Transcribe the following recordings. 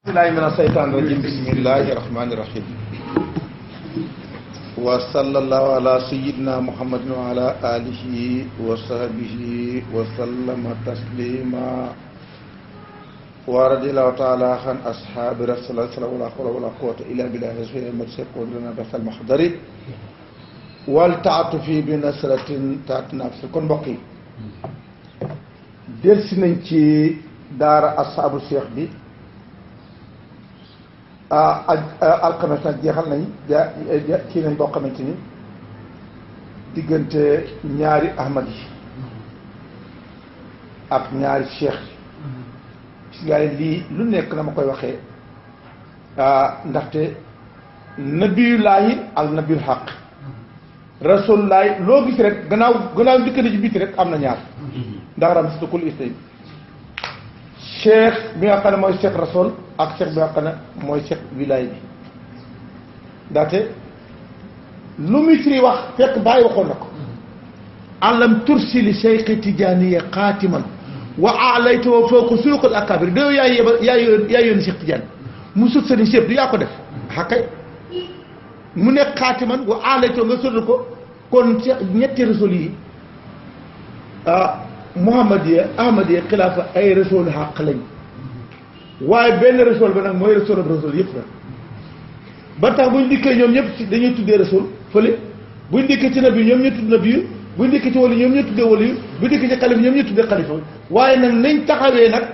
billahi mina seytaan rajim bismillahi rahmani rahim wa sallallahu ala sayyidina muhammadin wa ala alihi wa sahbihi wa sallama taslima wa radiyallahu ta'ala an ashabi rasulillah sallallahu la hawla wala quwwata illa billahi rasulil mursal lana basal mahdari wal ta'atufi bi nasratin ta'atna kon mbokk yi delsi nañ ci daara ashabu cheikh bi alxames nag jeexal nañ kii nañ boo xamante ni diggante ñaari ahmad yi ak ñaari cheikh yi gaa yi lii lu nekk na ma koy waxee ndaxte nabiyullaahi al nabiyul xaq rasulullaahi loo gis rek gannaaw dikk na ci biti rek am na ñaar ndax ram si tukul istay cheikh bi nga xam ne mooy cheikh rasul ak cheikh bi nga xam ne mooy cheikh wilaay bi ndaxte lu muy firi wax fekk bàyyi waxoon na ko alam tursili cheikh tijaaniya xaatiman wa alayta wa fawqa suuqal akabir doo yaay yoon cheikh tidiane mu sut sani chef du yaa ko def xakay mu nekk xaatiman wa alayta nga sotal ko kon ñetti rasul yi muhammadiya ahmadiya xilaafa ay rasul xaq lañ waaye benn rasul ba nag mooy rasul ak rasul yëpp nag ba tax buñ dikkee ñoom ñëpp dañuy tuddee rasul fële buñ dikkee ci nabi ñoom ñu tudd nabi yu buñ dikkee ci wali ñoom ñu tuddee wali yu buñ dikkee ci xalifa ñoom ñu tuddee xalifa waaye nag nañ taxawee nag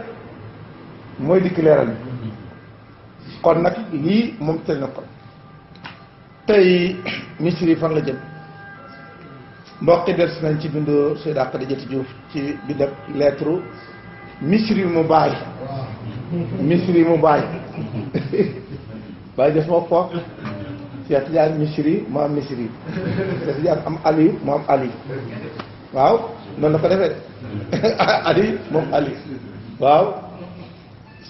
mooy dikk leeral bi kon nag lii moom teel na ko tey misri fan la jëm mbokki des nañ ci bindu Seyda Xadijatu Juuf ci bindab lettre misri mu bàyyi misri mu bàyyi bàyyi des moo foog Cheikh Tidiane misri mu am misri Cheikh Tidiane am ali mu am ali waaw noonu la ko defee ali moom ali waaw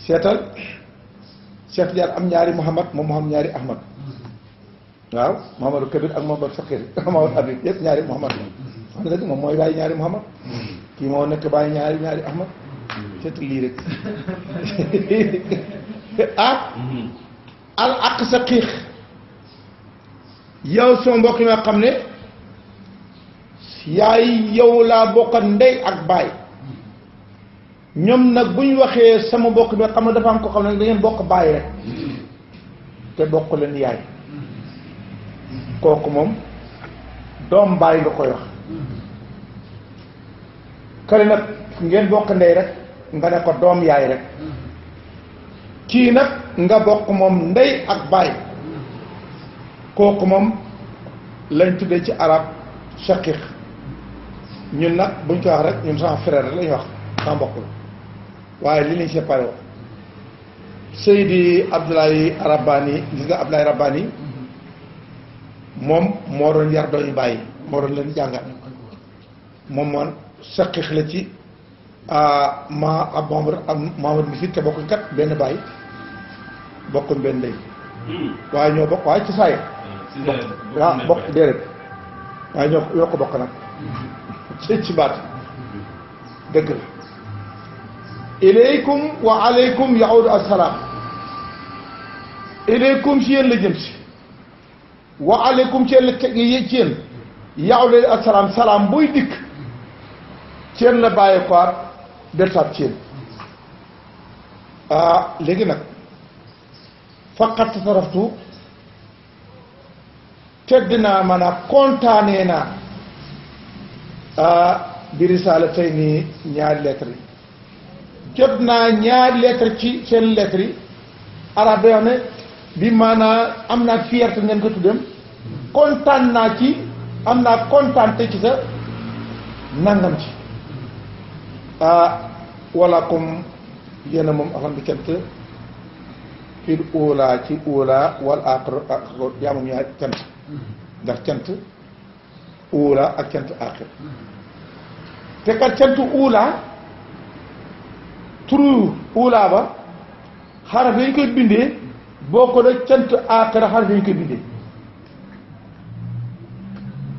seetal Cheikh Tidiane am ñaari Muhammad moom mu am ñaari Ahmad waaw Mouhamadou Kabir ak Mouhamadou Fakir Mouhamadou Habib yëpp ñaari Mouhamad la xam nga dëgg moom mooy bàyyi ñaari Mouhamad kii moo nekk bàyyi ñaari Ahmad c'est lii rek al aq sa xiix yow soo mbokk yi nga xam ne yaay yow laa bokk ndey ak baay ñoom nag bu ñu waxee sama mbokk bi nga xam ne dafa am ko xam ne da ngeen bokk baay rek te bokk leen yaay kooku moom doom bàyyi nga koy wax kële nag ngeen bokk ndey rek nga ne ko doom yaay rek kii nag nga bokk moom ndey ak baay kooku moom lañ tuddee ci arab shaqiq ñun nag buñ ko wax rek ñun sama frère rek la ñuy wax sama mbokk la waaye li lañ séparé wo Seydi Abdoulaye Rabbani gis nga Abdoulaye Rabbani moom moo doon yar dooñu bàyyi moo doon leen jàngal moom moom saqiix la ci ma ab membre ak membre bi fi te bokkuñ kat benn bàyyi bokkuñ benn ndey waaye ñoo bokk waaye ci saay bokk bokk déedéet waaye ñoo ko bokk nag ci baat dëgg la ilaykum wa alaykum yahudu assalaam ilaykum si yéen la jëm si wa aleykum ci yéen yaw leen asalaam salaam buy dikk ceen la bàyyi ko deltaab ceen léegi nag faqat tasaraftu tedd naa maanaam kontaanee naa bi risaala tey nii ñaari lettre yi jot naa ñaari lettre ci seen lettre yi arab yoo ne bi maanaam am naa fierté ngeen ko tuddem kontaan naa ci am naa kontaan te ci sa nangam ci wala comme yéena moom axam bi cant fii uulaa ci uulaa wal aaxir yaa moom ñaari cant ndax cant uulaa ak cant aaxir te kat cant uulaa turu uulaa ba xaraf yi ñu koy bindee boo ko def cant aaxira xaraf yi ñu koy bindee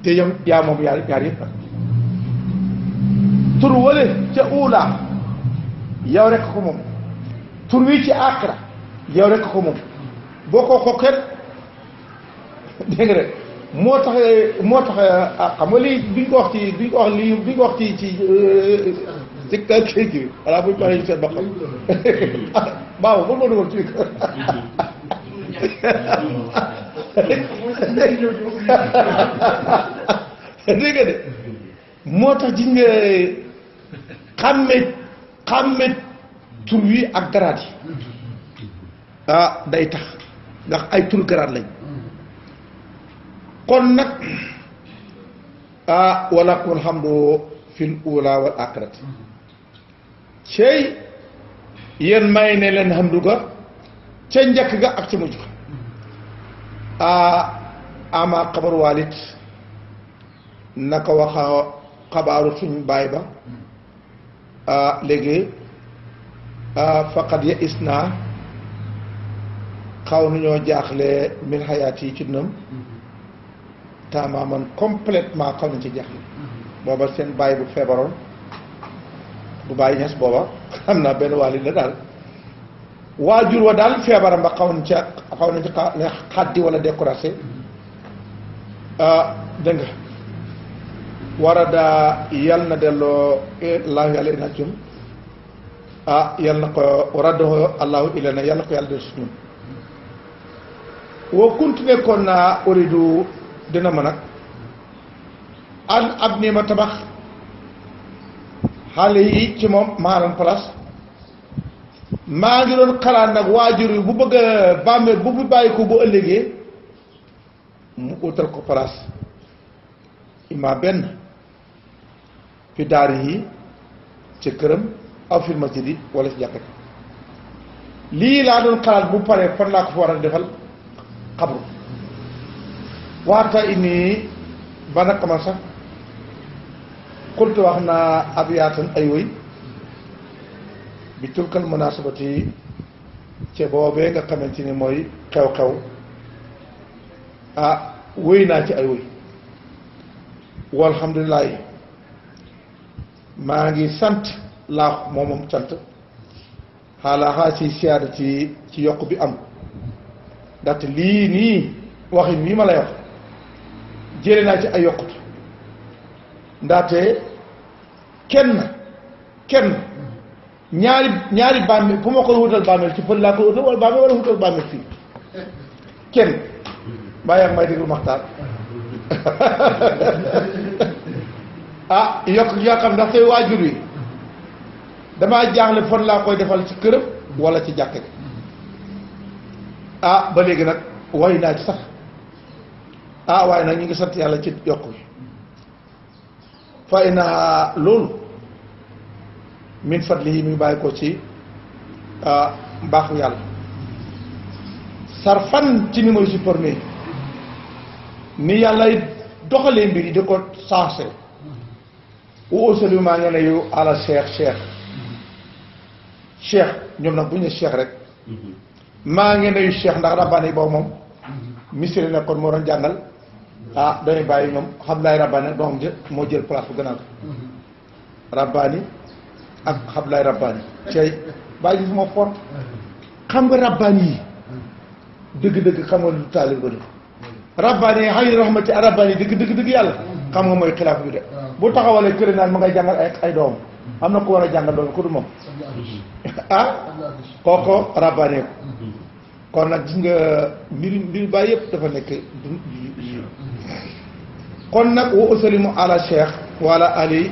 te yam yaa moom yaar yëpp tur wale ca uulaa yow rek ko moom tur wi ci aaxira yow rek ko moom boo ko xokkee dégg nga rek moo tax xam nga lii duñ ko wax ci duñ ko wax lii duñ ko wax ci kii bi voilà buñ ko waxee ñu seet ba xam baaw ba ma dugal ci dégg nga de moo tax gis nga xàmme tur wi ak garaat yi day tax ndax ay tur garaat lañ kon nag walakum alhamdu fil ula wal axirati cey yéen may ne leen hamdu ga ca njëkk ga ak ca mujj ga ama xabar walit naka waxa xabaaru suñ baay ba léegi faqad ya is naa xaw nañoo jaaxle min xayaat yi ci dundam tamaman complètement xaw nañ ci jaaxle booba seen baay bu feebaroon bu bàyyi ñes booba xam naa benn wàlli la daal waajur wa daal feebaram ba xaw nañ ci xaddi wala découragé dégg nga war a daa yal na delloo laahu yàlla ina jum yal na ko raddaho allahu ilana yal na ko yàlla del si ñun woo continué kon naa uridu dina ma nag an ab nii ma tabax xale yi ci moom maanaam place maa ngi doon xalaat nag waajur yi bu bëgg a bàmmeel bu bàyyi ko bu ëllëgee mu utal ko place ima benn fi daar yi ci këram aw fil masjid yi wala ci jàkka lii laa doon xalaat bu paree fan laa ko fa war a defal xabru waata ini ba naka man sax xultu wax naa ab yaatan ay woy bi tulkal munasabati ci boobee nga xamante ni mooy xew-xew wéy naa ci ay woy walhamdulilah maa ngi sant laa moom sant xaalaa ci siyaada ci yokk bi am ndaxte lii nii waxin nii ma lay wax jële naa ci ay yokkut ndaxte kenn ñaari bàmmeel fu ma ko wutal bàmmeel ci fël laa ko wutal wala bàmmeel wala wutal bàmmeel fii kenn mbaa yaa ngi may déglu maxtaar yokk yoo xam ndax tey waajur wi damaa jaaxle fan laa koy defal ci këram wala ci jàkk gi ba léegi nag way naa ci sax waaye nag ñu ngi sant yàlla ci yokk bi fa ina loolu min fadlihi mi ngi bàyyi ko ci mbaaxu yàlla sarfan ci ni mooy supporté ni yàlla doxalee mbir yi di ko saase wu ausali maa ngi ne yu ala cheikh ñoom nag bu ñu ne cheikh rek maa ngi nuyu cheikh ndax rabbaani boobu moom misiri nekkoon moo doon jàngal dañuy bàyyi ñoom xablaay rabbaani doom moo jël place bu gënal rabbaani ak xablaay rabbaani cey bàyyi gis moo fort xam nga rabbaani yi dëgg-dëgg xam nga lu taalib ba rabbaani yi xay rahmati rabbaani yi dëgg yàlla xam nga mooy xilaaf bi de bu taxawalee këri naan ma ngay jàngal ay doom am na ku war a jàngal doom ku du moom kooko rabbaani kon nag gis nga mbir bàyyi yëpp dafa nekk kon nag wa usalimu ala cheikh wala ali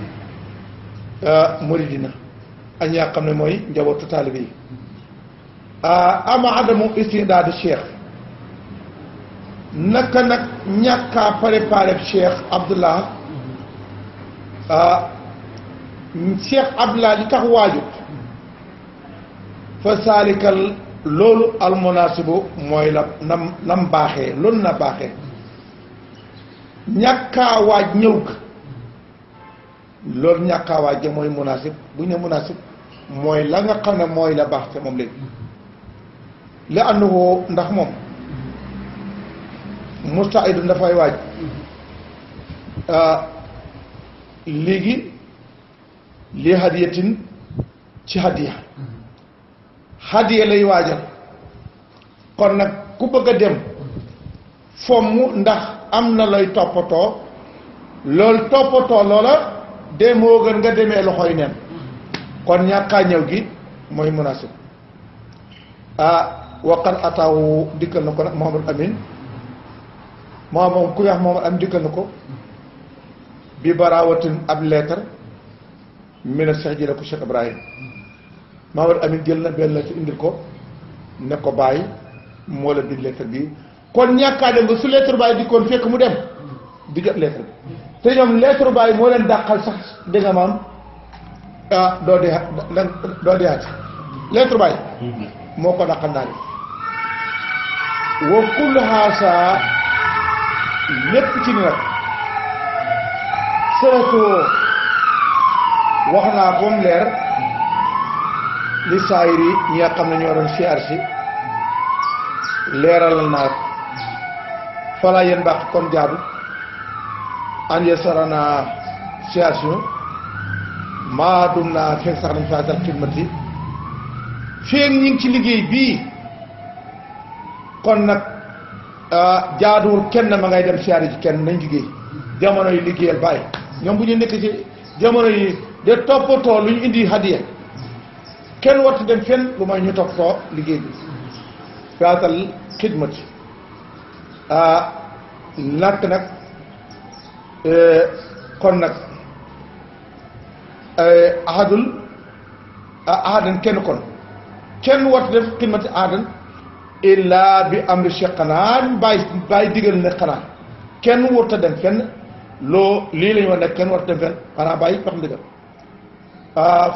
muridina ak ñi nga xam ne mooy njabootu taalibe yi ama adamu istidaadu cheikh naka nag ñàkkaa préparé cheikh abdullah cheikh abdullah li tax waajut fa saalikal loolu almunasibu mooy nam baaxee loolu na baaxee ñàkkaa waaj ñëw ga loolu ñàkkaa waaj mooy munasib bu ñu ne munasib mooy la nga xam ne mooy la baax te moom léegi li annahu ndax moom mustaidun dafay waaj léegi li hadiyatin ci hadiya lay waajal kon nag ku bëgg a dem fomm ndax am na lay toppatoo loolu toppatoo loola de moo gën nga demee loxoy neen kon ñàkkaa ñëw gi mooy munasib waqat ataawu dikkal na ko nag Mouhamad Amin moom ku wax Mouhamad Amin dikkal na ko bi baraawatin ab leetar mina Cheikh jële ko Cheikh Ibrahim Mouhamad Amin jël na benn leetar indil ko ne ko bàyyi moo la bind leetar bi kon ñàkkaa dem nga su leetar bàyyi di koon fekk mu dem di jot leetar bi te ñoom leetar bàyyi moo leen dàqal sax dégg nga maam doo deeati leetar bàyyi moo ko dàqal naa wa kullu haasa lépp ci ni nag sëratoo wax naa ko mu leer li saayiri ñi nga xam ne ñoo doon siyaar si leeralal naa ko falaa yéen baax kon jaadu an ye sarana siyaar si maa dum naa fekk sax nañ faasal xidmati feeg ñi ngi ci liggéey bii kon nag jaaduwul kenn ma ngay dem siyaare ji kenn nañ liggéey jamono yi liggéeyal bàyyi ñoom bu ñu nekk ci jamono yi de toppatoo lu ñu indi hadiya kenn wartu dem fenn lu may ñu toppatoo liggéey bi faatal xidmati nakk nag kon nag ahadan kenn wartu def xidmati ahadan illa bi amri Cheikh xanaa bàyyi digal ne xanaa kenn warta dem fenn loo lii la ñu wax ne kenn warta dem fenn xanaa bàyyi wax ndigal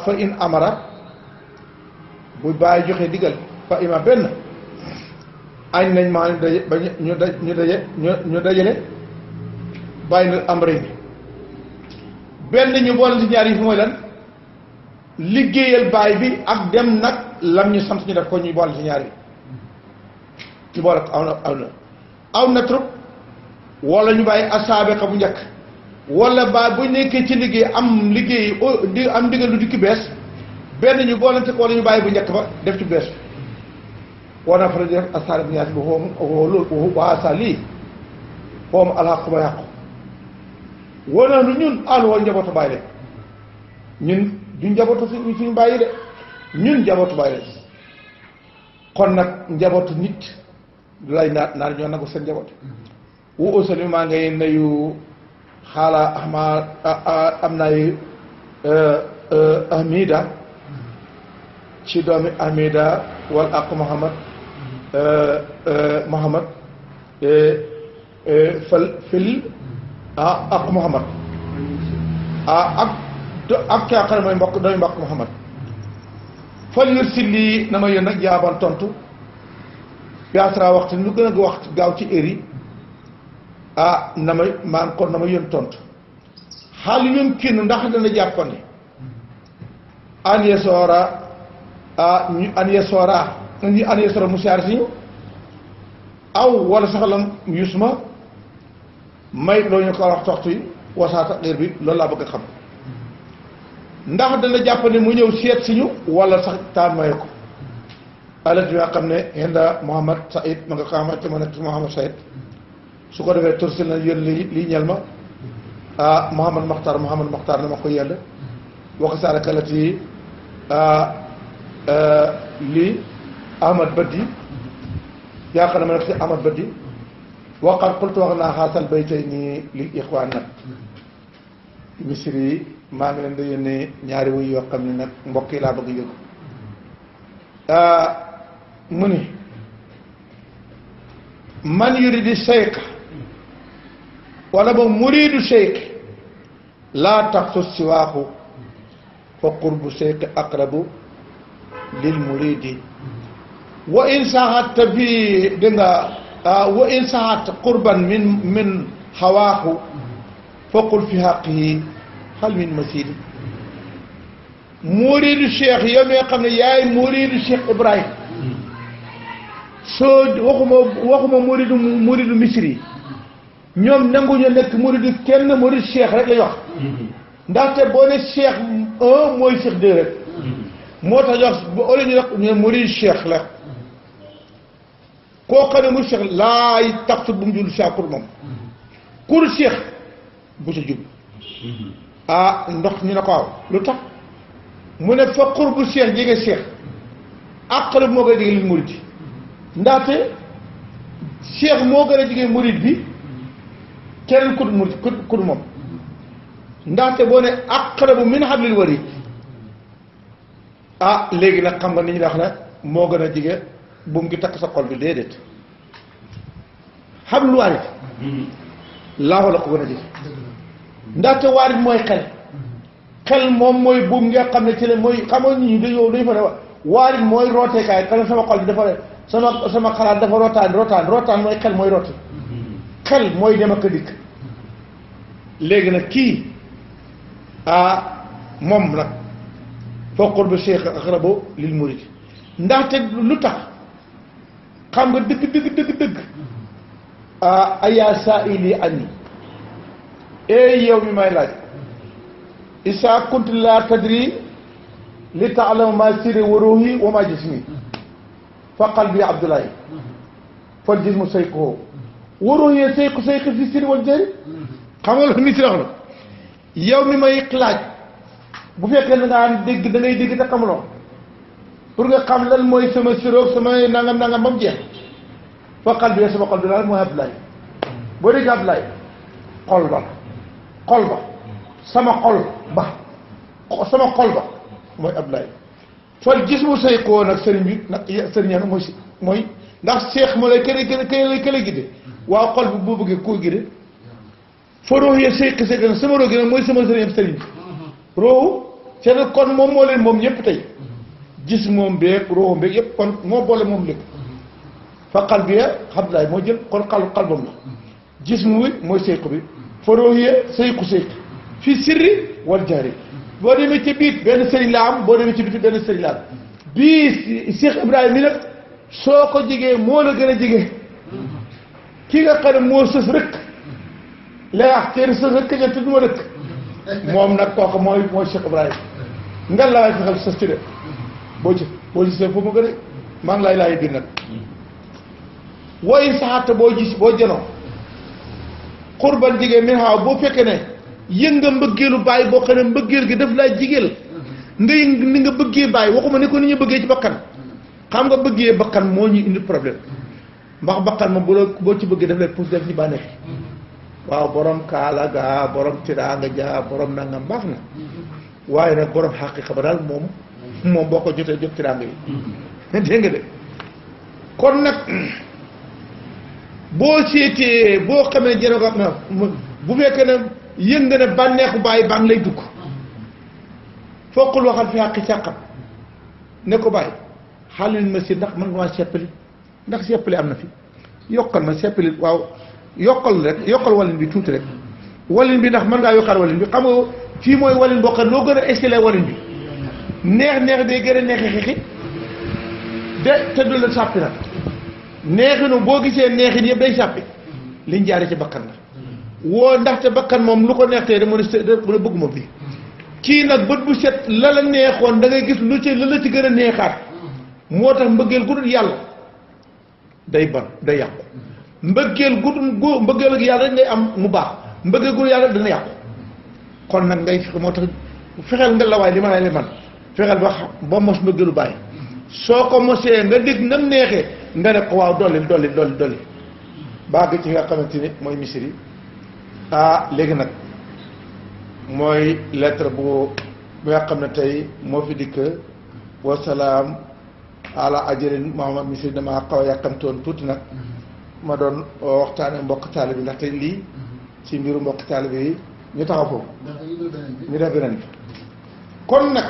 fa in amara bu bàyyi joxe digal fa ima benn añ nañ maa ñu daje ba ñu dajale bàyyi na amri bi benn ñu boole ci ñaar yi fi mooy lan liggéeyal bàyyi bi ak dem nag lam ñu sant ñu def ko ñuy boole ci ñaar yi ci boole ko aw na trop wala ñu bàyyi asaabeqa bu njëkk wala ba bu nekkee ci liggéey am liggéey am ndigal lu dikki bees benn ñu boolante ko wala ñu bàyyi bu njëkk ba def ci bees war naa fa def asaare bu ñaar bi loolu waasa lii foomu alxaq ba yàqu wana nu ñun àlluwoo njabootu bàyyi de ñun du njabootu suñu bàyyi de ñun njabootu bàyyi de kon nag njabootu nit lay naar ñoo nangu seen njaboot wu ausali maa ngay nuyu xaala am nay ahmida ci doomi ahmida wal ak Muhammad fil ak Muhammad ak kaa xam ne mooy mbokk doomi mbokk Muhammad fal yur si lii na ma yónn nag jaaban tontu biasra waxtu lu gën a wax gaaw ci heure yi na ma maan kon na ma yónn tontu xaal yum kinu ndax dana jàppandi an yesoora mu siyaar si ñu aw wala saxalam yusma may loolu ñu ko wax toxtu yi wasaata heure bi loolu laa bëgg a xam ndax dana jàppandi mu ñëw seet si ñu wala sax taan maye ko alati nga xam ne xenda Mouhamad Saïd ma nga xamante ma nekk Mouhamad Saïd su ko defee tursil na yéen lii ñel ma Mouhamad Makhtar na ma ko yell wax saara kalati lii Ahmad Baddi yaakaar na ma nekk si Ahmad Baddi waqat qultu wax naa xaasal baytay nii lil ixwaan nag misri yi maa ngi leen di yónnee ñaari wuy yoo xam ne nag mbokk yi laa bëgg yëg mu ni man yuridi cheikh wala boog muridu cheikh laa taxsus siwaaxu fa qurbu cheikh aqrabu lil muridi wa in saxatta bi danga wa in saxatta qurban min xawaaxu fa qul fi xaqihi hal min masidi muridu cheikh yow mi nga xam ne yaay muridu cheikh Ibrahim soo waxuma muridu misri ñoom nanguñu nekk muridu kenn muridu cheikh rek lay wax ndaxte boo ne cheikh un mooy cheikh deux rek moo tax ñu wax ba au lieu ñu wax ñu muridu cheikh la koo xam ne mu cheikh laay taxtu bu mu jul saakur moom kur cheikh bu ca jub ndox ñu ne ko waaw lu tax mu ne fa qurbu cheikh jege cheikh aqrab moo gën a jege lil murid ndaxte cheikh moo gën a jege murid bi keneen ku murid ku moom ndaxte boo ne aqrabu min hablil warid léegi nag xam nga ni ñu wax ne moo gën a jege bu mu ngi takk sa xol bi déedéet hablul warid laahu la ko gën a jege ndaxte warid mooy xel moom mooy buum nga xam ne ci la mooy xamoon nit ñi dañu fa ne warid mooy rooteekaay xanaa sama xol bi dafa sama xalaat dafa rotaan mooy xel mooy roote xel mooy dem ak a dikk léegi nag kii moom nag fa qurbu cheikh aqrabu lil murid ndaxte lu tax xam nga dëgg ayaa saa'ili anni yow mi may laaj isa kuntu la tadri li ta'lamu ma sirri wa ruhi wa ma jismi fa qalbi abdullahi fal jismu sayquhu wa ruhi sayqu fi sirri wal jahri xam nga loolu nit si wax la yow mi may laaj bu fekkee da ngaa dégg da ngay dégg te xamuloo pour nga xam lan mooy sama siroog sama nangam ba mu jeex fa qalbi sama xol bi daal mooy abdullahi boo dégg abdullahi xol ba sama xol ba mooy Abdoulaye fal gis mu say koo nag sëriñ bi nag sëriñam mooy ndax seex ma lay kële gidde waaw xol bi boo bëggee koo gidde fa roox ye sayq nag sama roogi nag mooy sama sëriñam sëriñ bi rooxu c'est kon moom moo leen moom ñëpp tey gis moom beeg rooxu beeg yëpp kon moo boole moom lépp fa xal bi Abdoulaye moo jël kon xalbam la gis mu mooy sayq bi fa roox ye sayqu fi sirri wal jahri boo demee ci biit benn sëriñ la am boo demee ci biit benn sëriñ la am bii Cheikh Ibrahima mi nag soo ko jigee moo la gën a jige ki nga xam ne moo sës rëkk la wax teeri sës rëkk ña tudd ma rëkk moom nag kooku mooy Cheikh Ibrahima ngal la waay fexeel sës ci de boo ci sës foofu mu gën a maa ngi laay biir nag wooyin saxaata boo janoo xurban jigee min xaaw boo fekkee ne yënga mbëggeelu bàyyi boo xam ne mbëggeel gi daf laa jigéel ngay ni nga bëggee bàyyi waxuma ni ko ni ñu bëggee ci bakkan xam nga bëggee bakkan moo ñu indi problème ndax bakkan moom boo ci bëggee daf lay pousse def ñu bànneex waaw borom kaala ga borom tiraanga ja borom nangam baax na waaye nag borom xaqiqa ba daal moom boo ko jotee jot tiraanga yi dégg nga de kon nag boo seetee boo xamee jëno ko bu fekkee ne yëng ne bànneexu bàyyi baa ngi lay dugg foqul waxal fi xàqi càqam ne ko bàyyi xaalil ma si ndax man nga maa seppali ndax seppali am na fi yokkal ma seppali waaw yokkal walin bi tuuti rek walin bi ndax mën ngaa yokkal walin bi xam nga fii mooy walin boo xam loo gën a escalé walin bi neex day gën a neexi xixi de te du la sàppi nag neexinu boo gisee neexin yëpp day sàppi liñ jaare ci bakkan la woo ndaxte bakkan moom lu ko neex tey mu ne bëgguma bi kii nag bët bu set la neexoon da ngay gis lu ci la ci gën a neexaat moo tax mbëggeel gu dul yàlla day yàqu mbëggeel ak yàlla rek ngay am mu baax mbëggeel gu dul yàlla dana yàqu kon nag ngay moo tax fexeel nga la waay li ma lay man fexeel ba mos mbëggeelu bàyyi soo ko mosee nga dégg nam neexee nga ne ko waaw dolli bàgg ci nga xamante ni mooy misiri léegi nag mooy lettre bu nga xam ne tey moo fi dikk wasalaam ala ajarin Muhammad misiri dama xaw a yàkkamtoon tuuti nag ma doon waxtaane mbokk taalibe bi ndaxte lii ci mbiru mbokk taalibe yi ñu taxaw foofu ñu def beneen bi kon nag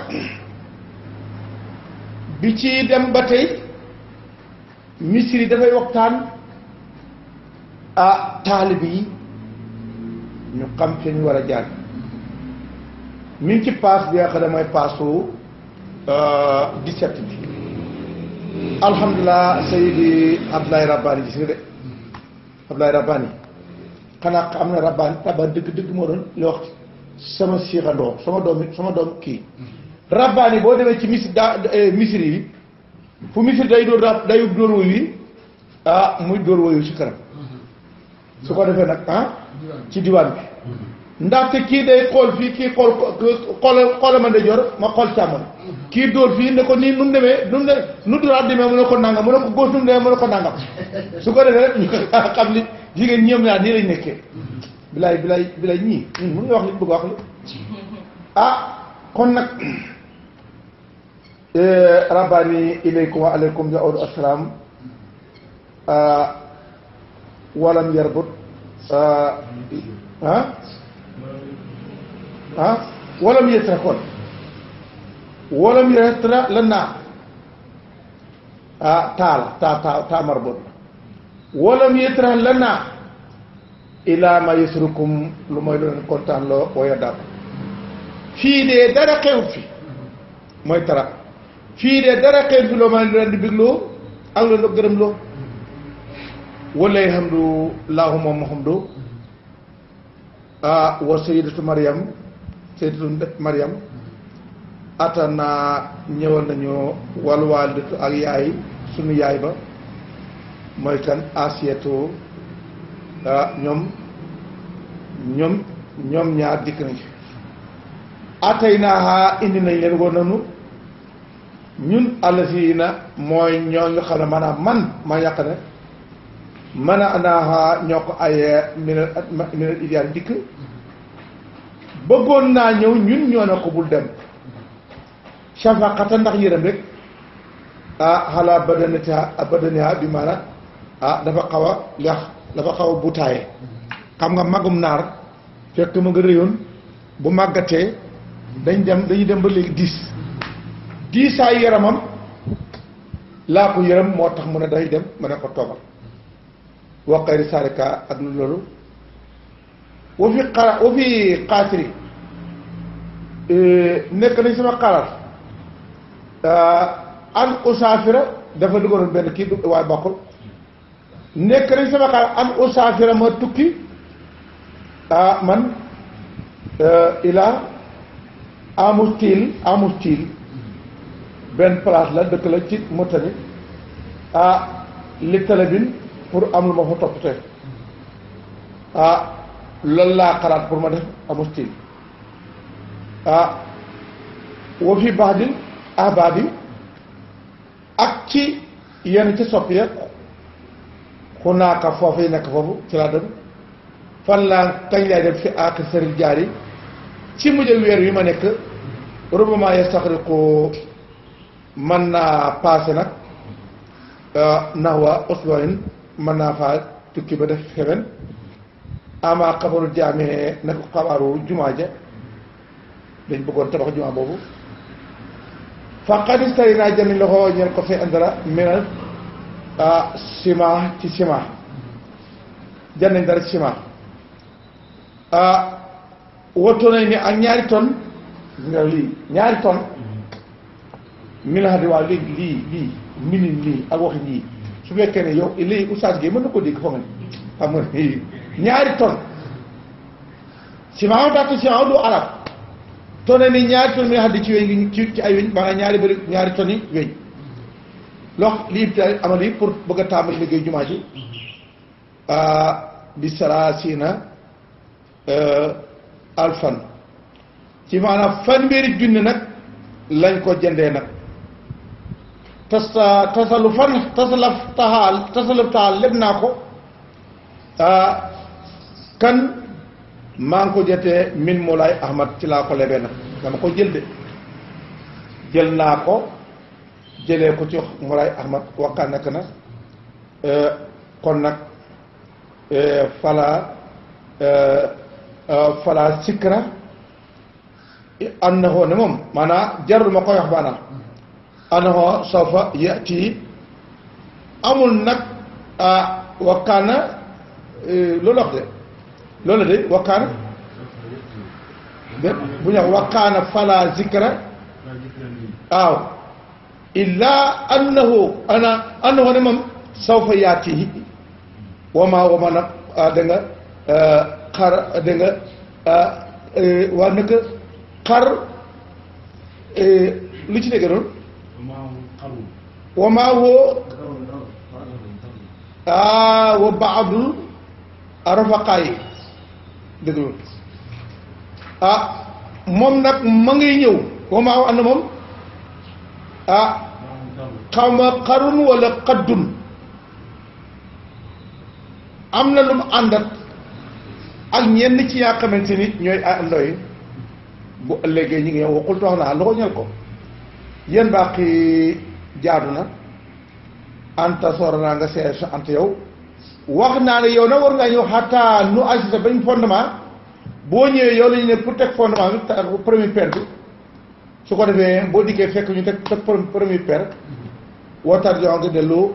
bi ci dem ba tey misiri dafay waxtaan taalibe yi ñu xam fi ñu war a jaar mi ngi ci paas bi nga xam ne mooy paasu 17 bi alhamdulilah Seydi Abdoulaye Rabbani gis nga de Abdoulaye Rabbani xanaa am na Rabbani dëgg moo doon li wax sama siixandoo sama doom kii Rabbani boo demee ci misiri yi fu misiri day dóor wuy wi muy dóor woyu ci kanam su ko defee nag ci diwaan bi ndaxte kii day xool fii kii xool ma ndeyjoor ma xool càmmoñ kii dóor fii ne ko nii nu mu demee nu dóoraat demee mu ne ko nangam mu ne ko góos nu mu demee mu ne ko nangam su ko defee rek ñu xam li jigéen ñoom ñaar nii lañ nekkee bilaay ñii mun nga wax li bëgg wax li kon nag rabbani ilaykum wa alaykum yaudu assalaam walam yarbut walam yetra kon walam yetra la naa taa marbut walam yetra la naa ilaa ma yusrukum lu mooy lu leen kontaan loo waya daal fii de dara xewut fi mooy tara fii de dara xewut fi loo ma leen di bigloo ak leen di gërëm loo wala alhamdu laahu moom alhamdu wa sayyidatu Maryam atana ñëwal nañu wal waalidatu ak yaay sunu yaay ba mooy kan Asiyatu ñoom ñaar dikk nañu atay naaha indi nañ leen woon nañu ñun allazina mooy ñoo nga xam ne maanaam man maa yàq ne man a naaha ñoo ko ayee minal idiyaan dikk bëggoon naa ñëw ñun ñoo ne ko bul dem shafaqata ndax yërëm rek xalaa badaniha bi maana dafa xaw a ngax dafa xaw a butaaye xam nga magum naar fekk mu nga réyoon bu màggatee dañuy dem ba léegi diisaay yaramam laa ko yërëm moo tax mu ne day dem ma ne ko toogal wa xayri sarika ak lu loolu wa fi xaasiri nekk nañ sama xalaat an usaafira dafa dugaloon benn kii waaye bokkul nekk nañ sama xalaat an usaafira ma tukki man ilaa Amustil benn place la dëkk la ci Mauritanie li talabin pour am lu ma fa toppatee loolu laa xalaat pour ma def Amustil wa fi baadil ahbaabi ak ci yenn ci soppi ya xunaaka foofu yi nekk foofu ci laa dem fan laa kañ laay dem fi aaxir sëriñ jaar yi ci mujj weer wi ma nekk rubama yastaxriqu mën naa paase nag naxwa usbuin mën naa faa tukki ba def xewen ama xabaru jaamee nag xabaaru jumaa ja dañ bëggoon tabax jumaa boobu fa xadis tari naa jënd loxo ñeen ko fee indara minal ciment ci ciment jënd nañ dara ci ciment woto nañ ni ak ñaari tonnes nga lii ñaari tonnes miladi waaw léegi lii minin lii ak waxi lii su fekkee ne yow lii oustaz gi mën na ko dégg foog nga xam nga ñaari tonnes ciment daal ciment du arab tonne ni ñaari tonnes miladi ci weñ ci ay weñ maanaam ñaari tonnes yi weñ lox lii te amal yi pour bëgg a tàmbali liggéey jumaa ji bi sarasina alfan ci maanaam fanweeri junni nag lañ ko jëndee nag tasaluf taxaal lépp naa ko kan maa ngi ko jotee min Moulay Ahmad ci laa ko lebee nag dama ko jël naa ko jëlee ko ci Moulay Ahmad wakkaan nekk na kon nag fala sikra annahu ne moom maanaam jarul ma koy wax baanaam annahu sawfa yati amul nag wakkaana loolu wax de loolu de wakkaana de bu ñu wax wakkaana fala zikra waaw illa annahu ne moom sawfa yati wama nag da nga xar da nga waa nag xar lu ci dégg noonu wamaa woo wa baadul rafaqaa yi dëgg moom nag ma ngay ñëw wa maa ànd moom xaw ma xarun wala xaddun am na lu mu àndat ak ñenn ci yaa xamante ni ñooy àndoo yi bu ëllëgee ñu ngi yow waxul toox naa loxo ñel ko yéen baaxi jaadu na anta soora naa nga seer sa anta yow wax naa ne yow na war ngaa ñëw xataa nu assisté bañ fondement boo ñëwee yow la ñu ne pour teg fondement bi premier pierre bi su ko defee boo dikkee fekk ñu teg premier pierre wootar jo nga dellu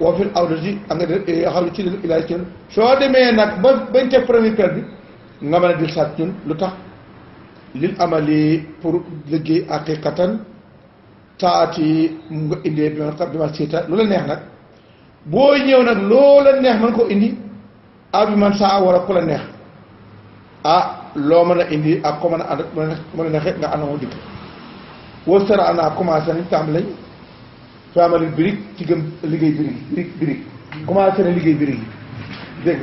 woo fil awdati a nga de xam ci ilaay ci soo demee nag ba bañ teg premier pierre bi nga mën a dil saat ñun lu tax lil amali pour liggéey haqiqatan taati mu nga indee bi ma siita lu la neex nag boo ñëw nag loo la neex mën ko indi bi man saa wala ku la neex loo mën a indi ak ko mën a ànd mën a neexee nga ànd moo dikk woo sara ana commencé nañ tàmbali lañ famali birig ci gëm liggéey birig commencé na liggéey birig yi dégg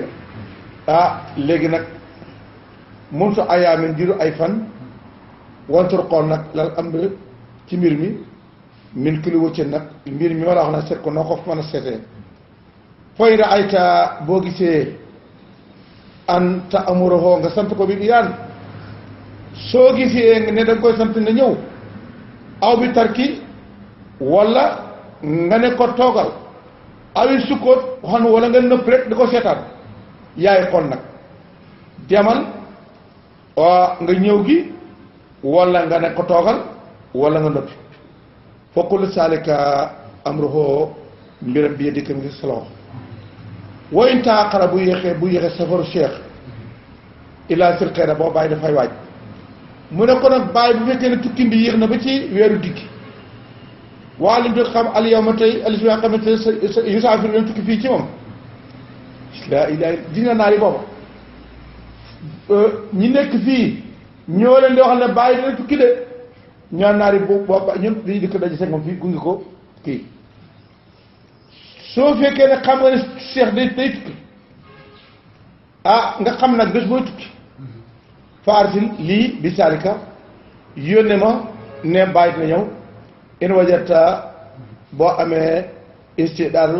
nga léegi nag mun su ayaamin diiru ay fan wantur xool nag lal am ci mbir mi min ki lu wëcce nag mbir mi ma la wax na seet ko noo ko mën a seetee fooy ra ayta boo gisee an ta amuroo nga sant ko bi iyaan soo gisee ne da nga koy sant nga ñëw aw bi tarki wala nga ne ko toogal awi sukkoot xam wala nga nëpp rek di ko seetaan yaay xool nag demal nga ñëw gi wala nga ne ko toogal wala nga nëpp fokkul saalika amruhu mbiram bi yeddi ngi sa loxo woyin taaxara bu yéexee safaru cheikh ila sil xeera boo bàyyi dafay waaj mu ne ko nag bàyyi bu fekkee ne tukki bi yéex na ba ci weeru diggi waa lim xam al yawma tey alis nga xamante sa yusaafir leen tukki fii ci moom laa ilaaha dina naari booba ñi nekk fii ñoo leen di wax ne bàyyi dina tukki de ñaan naari booba ñun dañuy dikk daje seeg moom fii gunge ko kii soo fekkee ne xam nga ne cheikh day tukki nga xam nag bés booy tukki faarsil lii bi saalika yónne ma ne bàyyi dina ñëw in wajata boo amee istidaal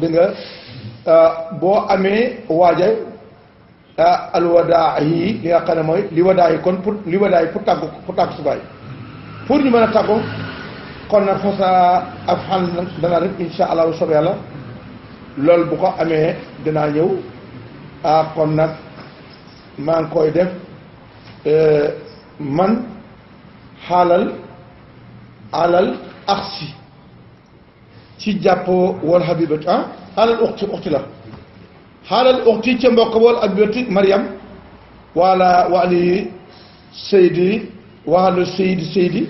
di nga boo amee waaja alwadaa yi li nga xam ne mooy li wadaa yi kon pour li wadaa yi pour tàggu subaay pour ñu mën a tàggu kon nag fasa af xan dana rek insha allahu sob yàlla loolu bu ko amee dinaa ñëw kon nag maa ngi koy def man xaalal alal axsi ci jàppoo wal habibati alal uxti la xaalal uxti ca mbokk wal habibati Mariam wala wali Seydi waxalu Seydi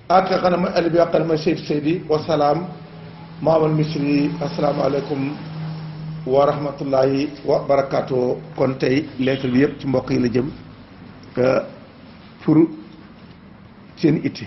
ak nga xam ne mooy ali bi nga xam ne mooy Seydi wasalaam Muhammad Misri asalaamaaleykum wa rahmatullahi wa barakaatu. kon tey lettre bi yëpp ci mbokk yi la jëm pour seen itti